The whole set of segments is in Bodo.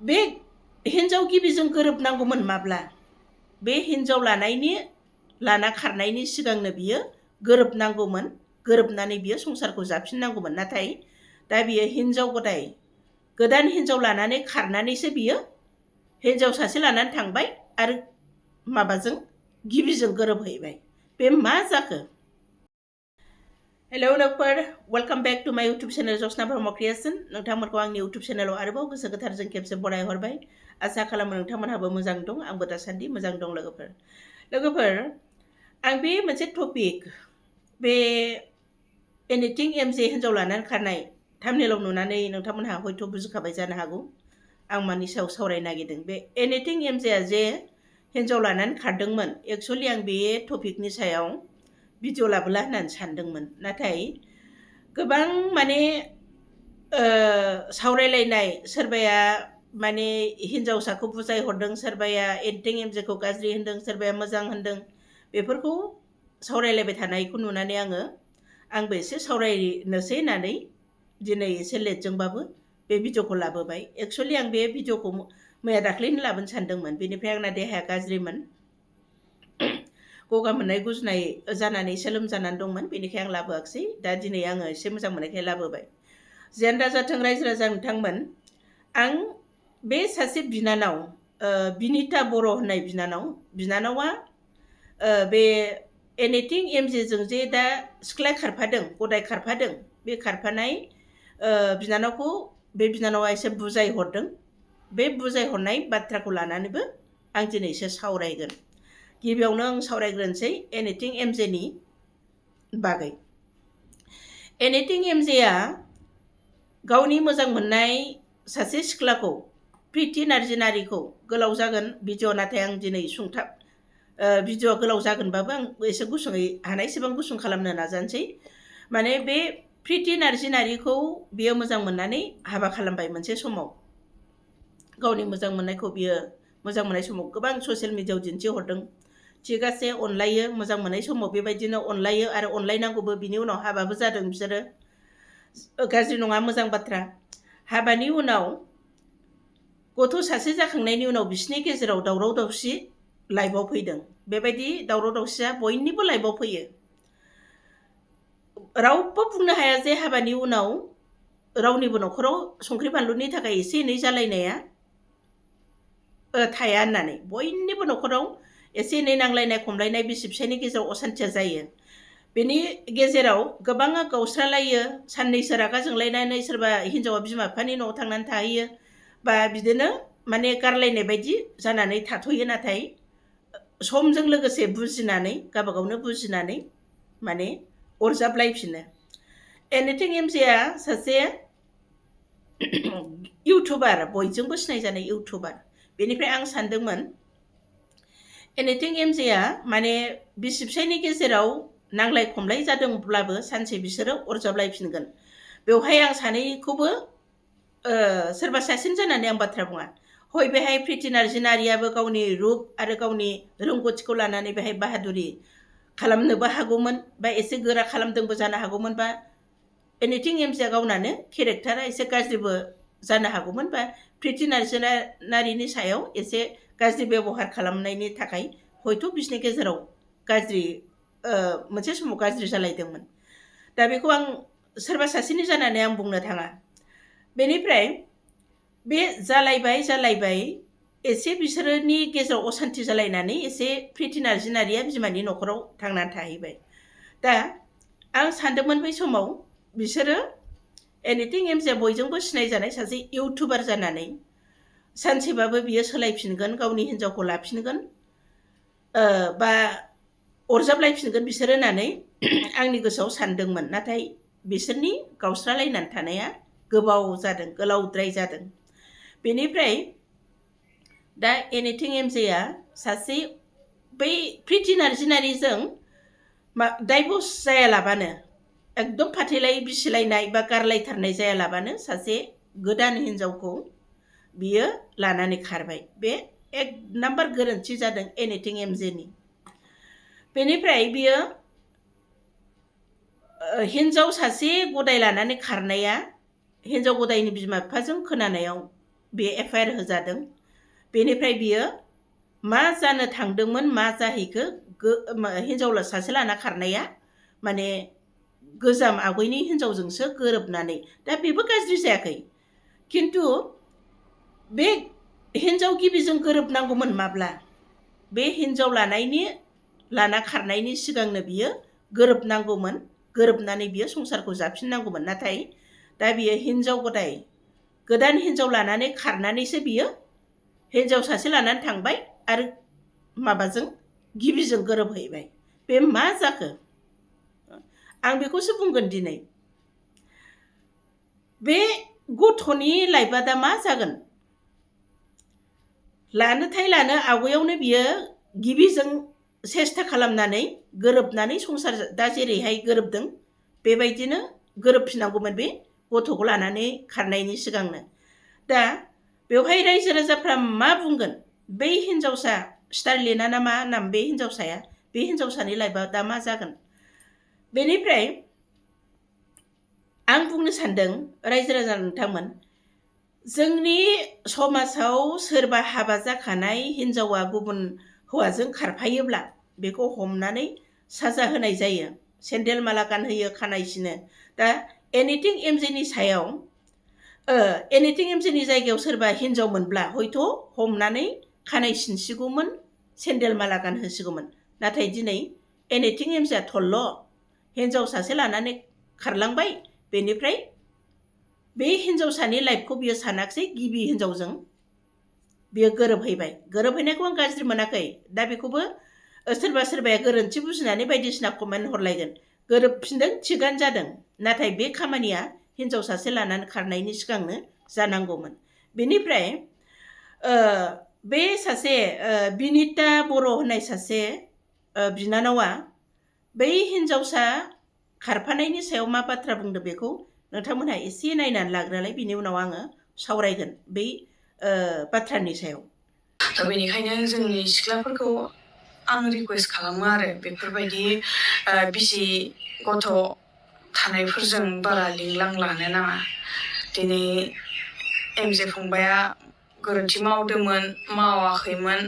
बे हिन्जाव गिबिजों गोरोबनांगौमोन माब्ला बे हिन्जाव लाना खारनायनि सिगांनो बियो गोरोबनांगौमोन गोरोबनानै बियो संसारखौ जाफिननांगौमोन नाथाय दा बियो गोदान हिन्जाव लानानै खारनानैसो बियो हिन्जाव सासे लानानै थांबाय आरो माबाजों गिबिजों गोरोबहैबाय बे मा जाखो हेलौ लोगोफोर वेलकाम बैक टू माय यूट्यूब चैनल जसना ब्रह्म क्रिएशन नोंथांमोनखौ आंनि यूट्यूब चैनलाव आरोबाव गोसो गोथारजों खेबसे बरायहरबाय आसा खालामो नोंथांमोनहाबो मोजां दं आंबो दासान्दि मोजां दं लोगोफोर आं बे मोनसे टपिक बे एनिथिं एमजे हिन्जाव लानानै खारनाय थाम्बनेलाव नुनानै नोंथांमोनहा हयथ' बुजिखाबाय जानो हागौ आं मानि सायाव सावरायनो नागिरदों बे एनिथिं एमजेआ जे हिन्जाव लानानै खारदोंमोन एक्चुअलि आं बे टपिकनि सायाव भिडिअ लाबोला होननानै सानदोंमोन नाथाय गोबां माने सावरायलायनाय सोरबाया माने हिन्जावसाखौ बुजायहरदों सोरबाया एनिथिं एमजेखौ गाज्रि होनदों सोरबाया मोजां होनदों बेफोरखौ सावरायलायबाय थानायखौ नुनानै आंबो एसे सावरायनोसै होननानै दिनै एसे लेटजोंबाबो बे भिडिअखौ लाबोबाय एक्चुअलि आं बे भिडिअखौ मैया दाख्लैनो लाबोनो सानदोंमोन बेनिफ्राय आंना देहाया गाज्रिमोन गगा मोननाय गुजुनाय जानानै एसे लोमजानानै दंमोन बेनिखाय आं लाबोआखिसै दा दिनै आङो एसे मोजां मोननायखाय लाबोबाय जियानो दा जाथों रायजो राजा नोंथांमोन आं बे सासे बिनानाव बिनिता बर' होननाय बिनानावा बे एनिथिं एमजेजों जे दा सिख्ला खारफादों गदाय खारफादों बे खारफानाय बिनानावखौ बे बिनानावा एसे बुजायहरदों बे बुजायहरनाय बाथ्राखौ लानानैबो आं दिनै एसे सावरायगोन गिबियावनो आं सावरायग्रोनोसै एनिथिं एमजेनि बागै एनिथिं एमजेआ गावनि मोजां मोननाय सासे सिख्लाखौ प्रिति नार्जिनारिखौ गोलाव जागोन भिडिअ नाथाय आं दिनै सुंथाब भिडिअआ गोलाव जागोनबाबो आं एसे गुसुङै हानायसेबां गुसुं खालामनो नाजानोसै माने बे प्रिति नार्जिनारिखौ बियो मोजां मोननानै हाबा खालामबाय मोनसे समाव गावनि मोजां मोननायखौ बियो मोजां मोननाय समाव गोबां ससियेल मिडियाआव दिन्थिहरदों थिगासे अनलायो मोजां मोननाय समाव बेबायदिनो अनलायो आरो अनलायनांगौबो बिनि उनाव हाबाबो जादों बिसोरो गाज्रि नङा मोजां बाथ्रा हाबानि उनाव गथ' सासे जाखांनायनि उनाव बिसोरनि गेजेराव दावराव दावसि लाइफआव फैदों बेबायदि दावराव दावसिया बयनिबो लाइफआव फैयो रावबो बुंनो हाया जे हाबानि उनाव रावनिबो न'खराव संख्रि बानलुनि थाखाय एसे एनै जालायनाया थाया होननानै बयनिबो न'खराव एसे एनै नांलायनाय खमलायनाय बिसि फिसायनि गेजेराव असान्थिया जायो बेनि गेजेराव गोबाङा गावस्रालायो साननैसो रागा जोंलायनानै सोरबा हिन्जावा बिमा बिफानि न'आव थांनानै थाहैयो बा बिदिनो माने गारलायनाय बायदि जानानै थाथ'यो नाथाय समजों लोगोसे बुजिनानै गावबागावनो बुजिनानै माने अरजाबलायफिनो एनिथिं एमजेआ सासे इउटुबार बयजोंबो सिनायजानाय इउटुबार बेनिफ्राय आं सानदोंमोन एनिथिं एमजेआ माने बिसि फिसायनि गेजेराव नांलाय खमलाय जादोंब्लाबो सानसे बिसोरो अरजाबलायफिनगोन बेवहाय आं सानैखौबो सोरबा सासेन जानानै आं बाथ्रा बुङा हय बेहाय प्रिति नार्जिनारियाबो गावनि रुप आरो गावनि रोंगौथिखौ लानानै बेहाय बाहादुरि खालामनोबो हागौमोन बा एसे गोरा खालामदोंबो जानो हागौमोन बा एनिथिं एमजेआ गावनानो केरेक्टारा एसे गाज्रिबो जानो हागौमोन बा प्रिति नार्जिनारिनि सायाव एसे गाज्रि बेबहार खालामनायनि थाखाय हयथ' बिसोरनि गेजेराव गाज्रि मोनसे समाव गाज्रि जालायदोंमोन दा बेखौ आं सोरबा सासेनि जानानै आं बुंनो थाङा बेनिफ्राय बे जालायबाय एसे बिसोरनि गेजेराव असान्थि जालायनानै एसे प्रिति नार्जिनारिया बिमानि न'खराव थांनानै थाहैबाय दा आं सानदोंमोन बै समाव बिसोरो एनिथिं एमजेआ बयजोंबो सिनायजानाय सासे इउटुबार जानानै सानसेबाबो बियो सोलायफिनगोन गावनि हिन्जावखौ लाफिनगोन बा अरजाबलायफिनगोन बिसोर होननानै आंनि गोसोआव सानदोंमोन नाथाय बिसोरनि गावस्रालायनानै थानाया गोबाव जादों गोलावद्राय जादों बेनिफ्राय दा एनिथिं एमजेआ सासे बै प्रिति नार्जिनारिजों डाइभर्स जायालाबानो एकदम फाथैलाय बिसिलायनाय बा गारलायथारनाय जायालाबानो सासे गोदान हिन्जावखौ बियो लानानै खारबाय बे एक नाम्बार गोरोन्थि जादों एनिथिं एमजेनि बेनिफ्राय बियो हिन्जाव सासे गदाय लानानै खारनाया हिन्जाव गदायनि बिमा बिफाजों खोनानायाव बे एफआइआर होजादों। बेनिफ्राय बियो मा जानो थांदोंमोन मा जाहैखो हिनजाव सासे लाना खारनाया माने गोजाम आगयनि हिनजावजोंसो गोरोबनानै दा बेबो गाज्रि जायाखै खिन्थु बे हिनजाव गिबिजों गोरोबनांगौमोन माब्ला बे हिनजाव लाना खारनायनि सिगांनो बियो गोरोबनांगौमोन गोरोबनानै बियो संसारखौ जाफिननांगौमोन नाथाय दा बियो गोदान हिनजाव लानानै खारनानैसो बियो हिनजाव सासे लानानै थांबाय आरो माबाजों गिबिजों गोरोबहैबाय बे मा जाखो आं बेखौसो बुंगोन दिनै बे गथ'नि लाइफआ दा मा जागोन लानो आवगायावनो बियो गिबिजों सेस्था खालामनानै गोरोबनानै संसार दा जेरैहाय गोरोबदों बेबायदिनो गोरोबफिननांगौमोन बे गथ'खौ लानानै खारनायनि सिगांनो दा बेवहाय रायजो राजाफ्रा मा बुंगोन बै हिनजावसा स्टारलिना ना मा नाम बे हिनजावसानि लाइफआ दा मा जागोन बेनिफ्राय आं बुंनो सानदों रायजो राजा नोंथांमोन जोंनि समाजाव सोरबा हाबा जाखानाय हिनजावा गुबुन हौवाजों खारफायोब्ला बेखौ हमनानै साजा होनाय जायो सेन्देल माला गानहोयो खानाय सिनो दा एनिथिं एमजेनि जायगायाव सोरबा हिनजाव मोनब्ला हयथ' हमनानै खानाय सिनसिगौमोन सेन्देल माला गानहोसिगौमोन नाथाय दिनै एनिथिं एमजेआ थल्ल' हिनजाव सासे लानानै खारलांबाय बेनिफ्राय बे हिनजावसानि लाइफखौ बियो सानाखिसै गिबि हिनजावजों बियो गोरोबहैनायखौ आं गाज्रि मोनाखै दा बेखौबो सोरबाया गोरोन्थि बुजिनानै बायदिसिना कमेन्ट हरलायगोन गोरोबफिनदों थिगानो जादों नाथाय बे खामानिया हिनजाव सासे लानानै खारनायनि सिगांनो जानांगौमोन बेनिफ्राय बे सासे बिनिता बर' होननाय सासे बिनानावा बै हिनजावसा खारफानायनि सायाव मा बाथ्रा बुंदों बेखौ नोंथांमोनहा एसे नायनानै लाग्रोलाय बिनि उनाव आङो सावरायगोन बै बाथ्रानि सायाव दा बेनिखायनो जोंनि सिख्लाफोरखौ आं रिकुवेस्ट खालामो आरो बेफोरबायदि बिसि गथ' थानायफोरजों बारा लिंलांलानो नाङा दिनै एमजे फंबाया गोरोन्थि मावदोंमोन मावाखैमोन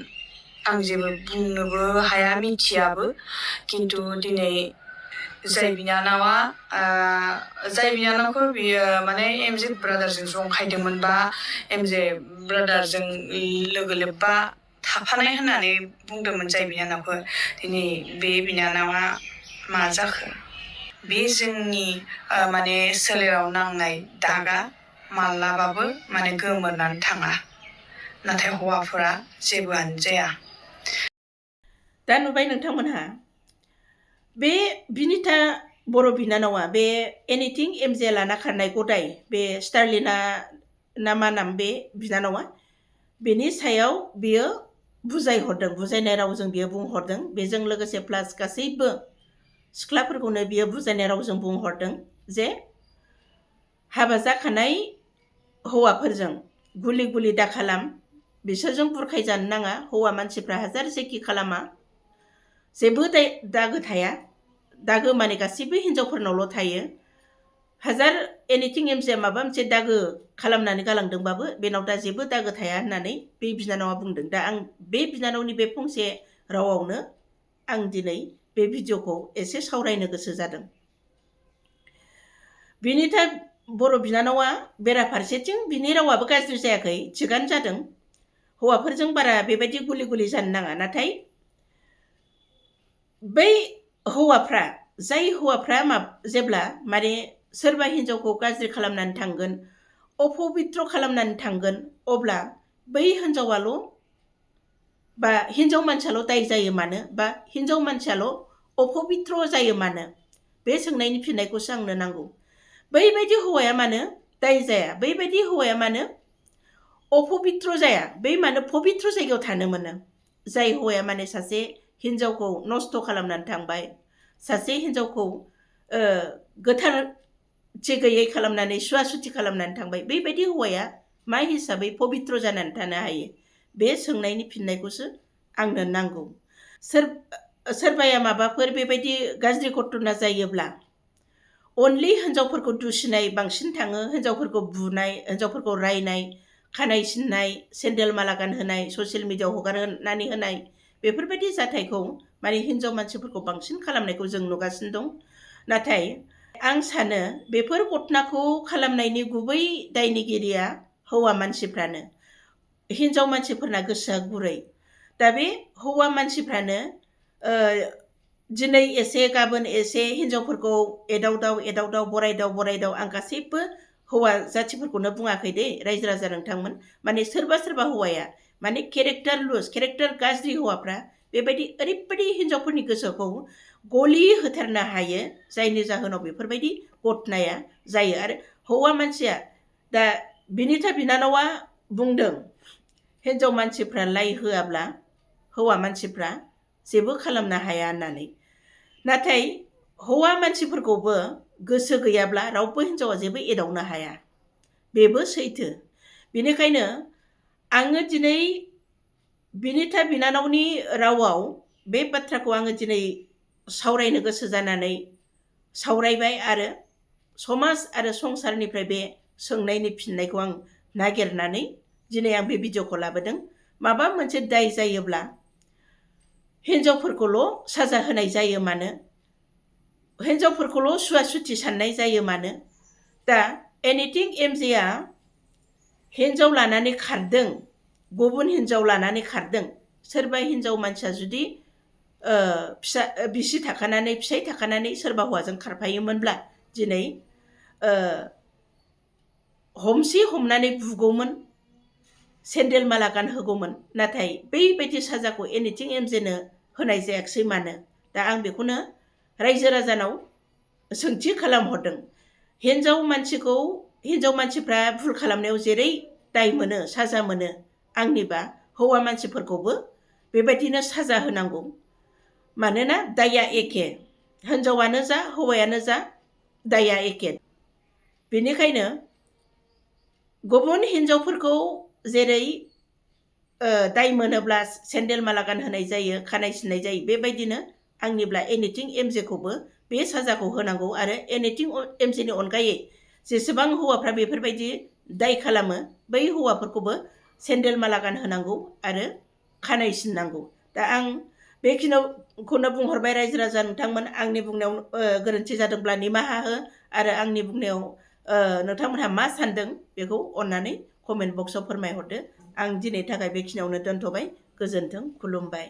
आं जेबो बुंनोबो हाया मिथियाबो खिन्थु दिनै जाय बिनानावखौ बियो माने एमजे ब्रादारजों जंखायदोंमोन बा एमजे ब्रादारजों लोगो लोब्बा थाफानाय होननानै बुंदोंमोन जाय बिनानावखौ दिनै बे बिनानावा मा जाखो बे जोंनि माने सोलेराव नांनाय दागा मालाबाबो माने गोमोरनानै थाङा नाथाय हौवाफोरा जेबोआनो जाया दा नुबाय नोंथांमोनहा बे बिनिता बर' बिनानावा बे एनिथिं एमजे लाना खारनाय गदाय बे स्टारलिना ना मा नाम बे बिनानावा बेनि सायाव बियो बुजायनाय रावजों बियो बुंहरदों बेजों लोगोसे प्लास गासैबो सिख्लाफोरखौनो बियो बुजायनाय रावजों बुंहरदों जे हाबा जाखानाय हौवाफोरजों गुलि दा खालाम बिसोरजों बुरखायजानो नाङा हौवा मानसिफ्रा हाजार जेखि खालामा जेबो दागो थाया दागो माने गासैबो हिनजावफोरनावल' थायो हाजार एनिथिं एमजे माबा मोनसे दागो खालामनानै गालांदोंबाबो बेनाव दा जेबो दागो थाया होननानै बे बिनानावा बुंदों दा आं बे बिनानावनि बे फंसे रावावनो आं दिनै बे भिडिअखौ एसे सावरायनो गोसो जादों बिनिता बर' बिनानावा बेराफारसेथिं बिनि रावाबो गाज्रि जायाखै थिगानो जादों हौवाफोरजों बारा बेबायदि गुलि जानो नाङा नाथाय बै जाय हौवाफ्रा जेब्ला माने सोरबा हिनजावखौ गाज्रि खालामनानै थांगोन अपबित्र खालामनानै थांगोन अब्ला बै हिनजावाल' बा हिनजाव मानसियाल' दाय जायो मानो बा हिनजाव मानसियाल' अपबित्र जायो मानो बे सोंनायनि फिननायखौसो आंनो नांगौ बैबायदि हौवाया मानो दाय जाया बैबायदि हौवाया मानो अपबित्र जाया बै मानो पबित्र जायगायाव थानो मोनो जाय हौवाया माने सासे हिनजावखौ नस्थ' खालामनानै थांबाय सासे हिनजावखौ गोथारथि गैयै खालामनानै सुवा सुथि खालामनानै थांबाय बेबायदि हौवाया मा हिसाबै पबित्र जानानै थानो हायो बे सोंनायनि फिननायखौसो आंनो नांगौ सोरबाया माबाफोर बेबायदि गाज्रि घटना जायोब्ला अनलि हिनजावफोरखौ दुसिनाय बांसिन थाङो हिनजावफोरखौ बुनाय हिनजावफोरखौ रायनाय खानाय सिननाय सेन्देल माला गानहोनाय ससियेल मिडियायाव हगारनानै होनाय बेफोरबायदि जाथायखौ माने हिनजाव मानसिफोरखौ बांसिन खालामनायखौ जों नुगासिनो दं। नाथाय आं सानो बेफोर घटनाखौ खालामनायनि गुबै दायनिगिरिया हौवा मानसिफ्रानो। हिनजाव मानसिफोरना गोसोआ गुरै। दा बे हौवा मानसिफ्रानो दिनै एसे गाबोन एसे हिनजावफोरखौ एदावदाव बरायदाव आं गासैबो हौवा जाथिफोरखौनो बुङाखै दे रायजो राजा नोंथांमोन। माने सोरबा हौवाया माने केरेक्टार गाज्रि हौवाफ्रा बेबायदि ओरैबायदि हिनजावफोरनि गोसोखौ गलि होथारनो हायो जायनि जाहोनाव बेफोरबायदि घटनाया जायो। आरो हौवा मानसिया दा बिनिथा बिनानावा बुंदों हिनजाव मानसिफ्रा लाइ होआब्ला हौवा मानसिफ्रा जेबो खालामनो हाया होननानै। नाथाय हौवा मानसिफोरखौबो गोसो गैयाब्ला रावबो हिनजावा जेबो एदावनो हाया, बेबो सैथो। बेनिखायनो आङो दिनै बिनिथा बिनानावनि रावाव बे बाथ्राखौ आङो दिनै सावरायनो गोसो जानानै सावरायबाय आरो समाज आरो संसारनिफ्राय बे सोंनायनि फिननायखौ आं नागिरनानै दिनै आं बे भिडिअखौ लाबोदों। माबा मोनसे दाय जायोब्ला हिनजावफोरखौल' साजा होनाय जायो मानो, हिनजावफोरखौल' सुवा सुथि साननाय जायो मानो। दा एनिथिं एमजेआ हिनजाव लानानै खारदों, गुबुन हिनजाव लानानै खारदों। सोरबा हिनजाव मानसिया जुदि बिसि थाखानानै फिसाय थाखानानै सोरबा हौवाजों खारफायोमोनब्ला दिनै हमनानै बुगौमोन, सेन्देल माला गानहोगौमोन। नाथाय बैबायदि साजाखौ एनिथिं एमजेनो होनाय जायाखिसै मानो। दा आं बेखौनो रायजो राजानाव सोंथि खालामहरदों। हिनजाव मानसिफ्रा भुल खालामनायाव जेरै दाय मोनो साजा मोनो, आंनिबा हौवा मानसिफोरखौबो बेबायदिनो साजा होनांगौ। मानोना दायआ एखे, हिनजावानो जा हौवायानो जा दायआ एखे। बेनिखायनो गुबुन हिनजावफोरखौ जेरै दाय मोनोब्ला सेन्देल माला गानहोनाय जायो, खानाय सिननाय जायो, बेबायदिनो आंनिब्ला एनिथिं एमजेखौबो बे साजाखौ होनांगौ। आरो एनिथिं एमजेनि अनगायै जेसेबां हौवाफ्रा बेफोरबायदि दाय खालामो बै हौवाफोरखौबो सेन्देल माला गानहोनांगौ आरो खानाय सिननांगौ। दा आं बेखिनिखौनो बुंहरबाय रायजो राजा नोंथांमोन। आंनि बुंनायाव गोरोन्थि जादोंब्ला निमाहा हो आरो आंनि बुंनायाव नोंथांमोनहा मा सानदों बेखौ अन्नानै कमेन्ट बक्सआव फोरमायहरदो। आं दिनैनि थाखाय बेखिनियावनो दोनथ'बाय। गोजोन्थों, खुलुमबाय।